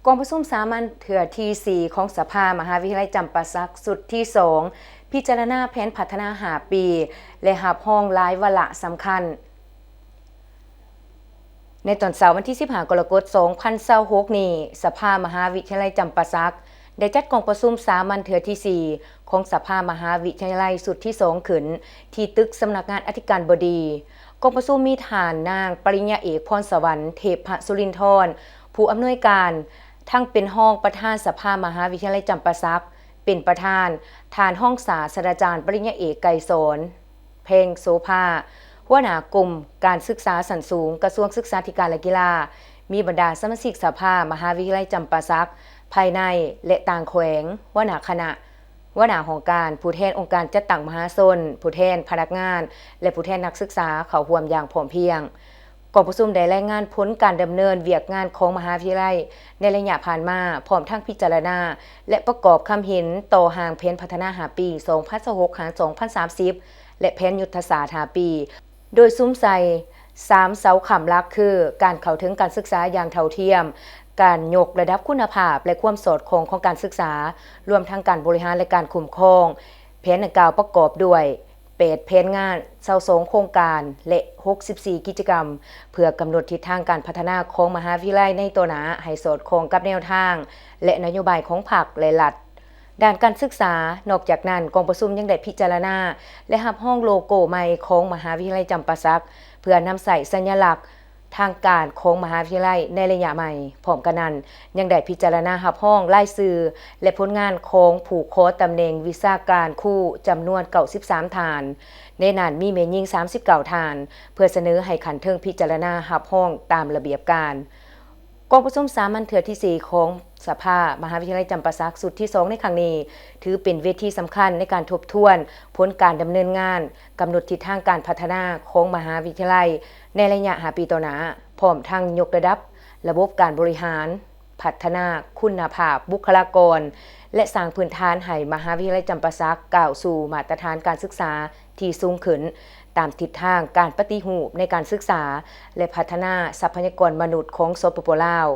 ກອງປະຊຸມສາມັນເທື່ອທີສີ່ຂອງສະພາມະຫາວິທະຍາໄລຈຳປາສັກຊຸດທີສອງ ພິຈາລະນາແຜນພັດທະນາຫ້າປີ ແລະ ຮັບຮອງຫຼາຍວາລະສຳຄັນ. ໃນຕອນເຊົ້າວັນທີສິບຫ້າ ກໍລະກົດ ສອງພັນຊາວຫົກນີ້, ສະພາມະຫາວິທະຍາໄລຈຳປາສັກ ໄດ້ຈັດກອງປະຊຸມສາມັນເທື່ອທີສີ່ຂອງສະພາມະຫາວິທະຍາໄລຊຸດທີສອງຂຶ້ນ ທີ່ຕຶກສຳນັກງານອະທິການບໍດີ. ກອງປະຊຸມມີທ່ານນາງປະລິນຍາເອກ ພອນສະຫວັນ ເທບພະສຸລິນທອນ ຜູ້ອຳນວຍການ, ທັງເປັນຮອງປະທານສະພາມະຫາວິທະຍາໄລຈຳປາສັກ ເປັນປະທານ, ທ່ານຮອງສາດສະດາຈານປະລິນຍາເອກ ໄກສອນ ແພງໂສພາ ຫົວໜ້າກົມການສຶກສາຊັ້ນສູງ ກະຊວງສຶກສາທິການ ແລະ ກິລາ, ມີບັນດາສະມາຊິກສະພາມະຫາວິທະຍາໄລຈຳປາສັກ ພາຍໃນ ແລະ ຕ່າງແຂວງ, ຫົວໜ້າຄະນະ, ຫົວໜ້າຫ້ອງການ, ຜູ້ແທນອົງການຈັດຕັ້ງມະຫາຊົນ, ຜູ້ແທນພະນັກງານ ແລະ ຜູ້ແທນນັກສຶກສາເຂົ້າຮ່ວມຢ່າງພ້ອມພຽງ. ກອງປະຊຸມໄດ້ລາຍງານຜົນການດຳເນີນວຽກງານຂອງມະຫາວິທະຍາໄລໃນໄລຍະຜ່ານມາ, ພ້ອມທັງພິຈາລະນາ ແລະ ປະກອບຄຳເຫັນຕໍ່ຮ່າງແຜນພັດທະນາຫ້າປີ ສອງພັນຊາວຫົກ ຫາ ສອງພັນສາມສິບ ແລະ ແຜນຍຸດທະສາດຫ້າປີ, ໂດຍສຸມໃສ່ສາມເສົາຄ້ຳຫຼັກຄື ການເຂົ້າເຖິງການສຶກສາຢ່າງເທົ່າທຽມ, ການຍົກລະດັບຄຸນນະພາບ ແລະ ຄວາມສອດຄ່ອງຂອງການສຶກສາ, ລວມທັງການບໍລິຫານ ແລະ ການຄຸ້ມຄອງ. ແຜນດັ່ງກ່າວປະກອບດ້ວຍ ແປດແຜນງານ, ຊາວສອງໂຄງການ ແລະ ຫົກສິບສີ່ກິດຈະກຳ ເພື່ອກຳນົດທິດທາງການພັດທະນາຂອງມະຫາວິທະຍາໄລໃນຕໍ່ໜ້າ ໃຫ້ສອດຄ່ອງກັບແນວທາງ ແລະ ນະໂຍບາຍຂອງພັກ ແລະ ລັດ ດ້ານການສຶກສາ. ນອກຈາກນັ້ນ, ກອງປະຊຸມຍັງໄດ້ພິຈາລະນາ ແລະ ຮັບຮອງໂລໂກ້ໃໝ່ຂອງມະຫາວິທະຍາໄລຈຳປາສັກ ເພື່ອນຳໃຊ້ສັນຍາລັກ ທາງການຂອງມະຫາວິທະຍາໄລໃນໄລຍະໃໝ່. ພ້ອມກັນນັ້ນ, ຍັງໄດ້ພິຈາລະນາຮັບຮອງລາຍຊື່ ແລະ ຜົນງານຂອງຜູ້ຂໍຕຳແໜ່ງວິຊາການຄູຈຳນວນເກົ້າສິບສາມທ່ານ, ໃນນັ້ນມີແມ່ຍິງສາມສິບເກົ້າທ່ານ, ເພື່ອສະເໜີໃຫ້ຂັ້ນເທິງພິຈາລະນາຮັບຮອງຕາມລະບຽບການ. ກອງປະຊຸມສາມັນເທື່ອທີສີ່ຂອງສະພາມະຫາວິທະຍາໄລຈຳປາສັກຊຸດທີສອງໃນຄັ້ງນີ້ ຖືເປັນເວທີສຳຄັນໃນການທົບທວນຜົນການດຳເນີນງານ, ກຳນົດທິດທາງການພັດທະນາຂອງມະຫາວິທະຍາໄລໃນໄລຍະຫ້າປີຕໍ່ໜ້າ, ພ້ອມທັງຍົກລະດັບລະບົບການບໍລິຫານ, ພັດທະນາຄຸນນະພາບບຸກຄະລາກອນ ແລະ ສ້າງພື້ນຖານໃຫ້ມະຫາວິທະຍາໄລຈຳປາສັກກ້າວສູ່ມາດຕະຖານການສຶກສາທີ່ສູງຂຶ້ນ, ຕາມທິດທາງການປະຕິຮູບໃນການສຶກສາ ແລະ ພັດທະນາຊັບພະຍາກອນມະນຸດຂອງ ສປປ ລາວ.